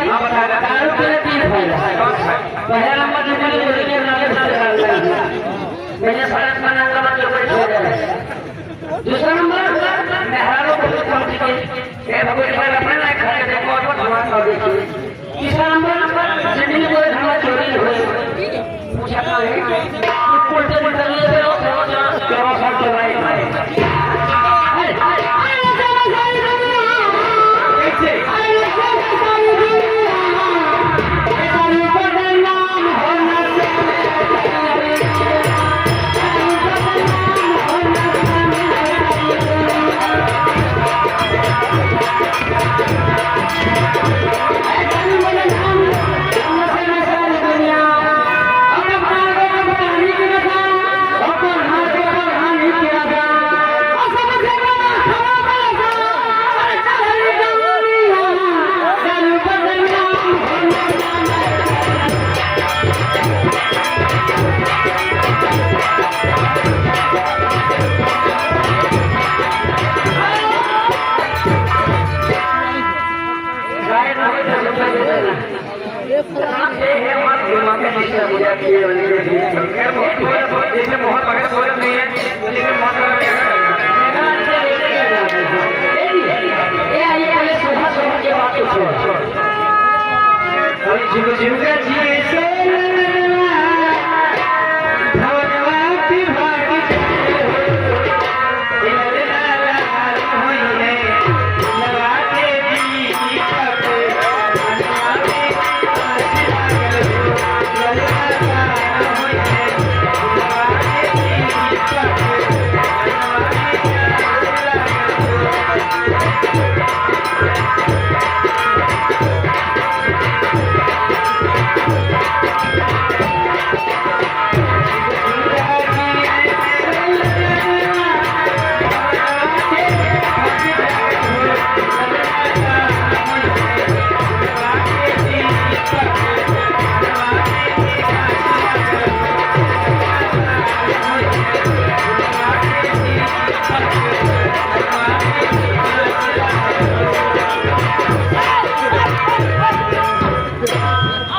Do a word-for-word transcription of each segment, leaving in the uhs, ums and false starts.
दारू पीने तीन फायदा। पहला नंबर जो मुझे बोले कि नाले से निकाल रहा है। मैंने सड़क पर नाका बंद कर दिया है। दूसरा नंबर, मेहरारू बहुत कम थी। ए, भगवान पर अपने लायक खा के देखो और भगवान का देखिए। तीसरा नंबर, जिंदगी में कोई धंधा चोरी नहीं हुई। पूछा था है, उल्टे उल्टे लिए थे, और चलो, चलो, चलो, सब चोराई।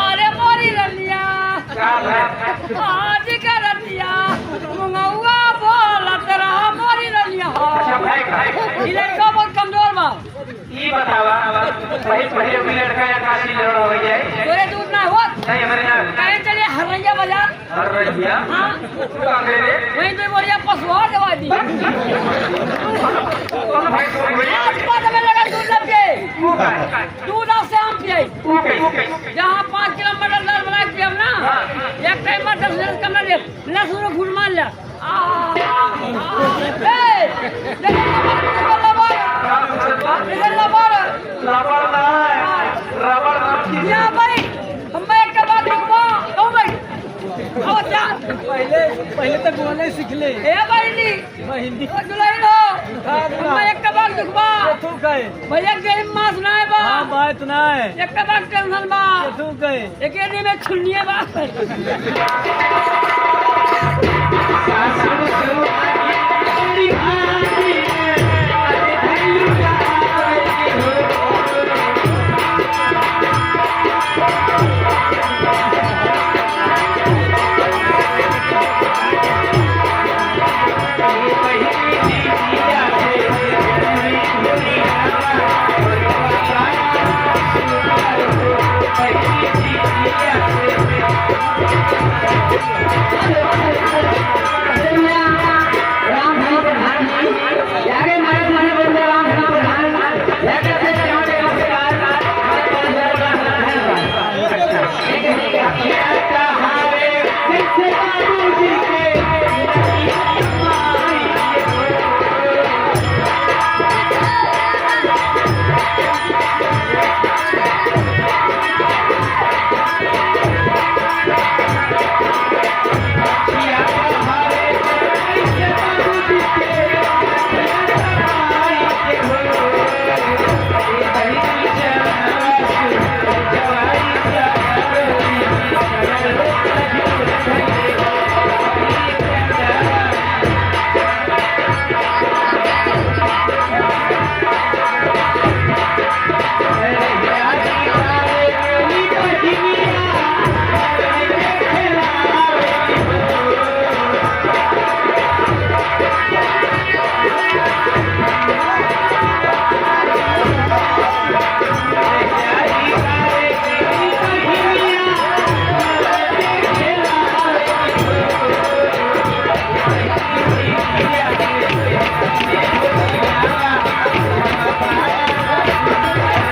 अरे मोरी रनिया, का भा? आज का रनिया, मुंगौआ बोलत रहा मोरी रनिया। अच्छा, भाई, भाई। ई लड़का बहुत कमजोर बा। ई बतावा, पहिले, पहिले कोई लड़का या काशी लड़ा हो जाए? तोरे दूध ना होत। नहीं, हमरे ना। काहे चले हरैया बाजार? हरैया? हाँ। तू कहाँ गए रे? वहीं पे बोलिया पसुआ दवा दी। कौन भाई, कौन भाई? आज बाद में लगा दूध ना पिए। तू भाई। दूध आज से हम पिए। तू भाई, तू भाई। जहाँ पाँच किलो मटर दाल बना के पियब ना, हाँ। एक टाइम में दस लीटर कम ना दे। लहसुन घुन मार ले। ए, देखो लबर, देखो लबर। देखो लबर। लबर ना है, रबड़ ना। या भाई, हम एक के बाद दुखबा, कहूँ भाई। आओ जा। पहिले, पहिले तो बोले सीख ले। ए भाई नी। बहिनी। ओ दुलहिन हो। हाँ, हम दुलहिन। एक के बाद दुखबा। ये तू कहे। भैया, गरीब मास नाय बा। हाँ, बात नाय। एक बात टेंशन बा। ये तू कहे। एके दिन में छुन्निए बा।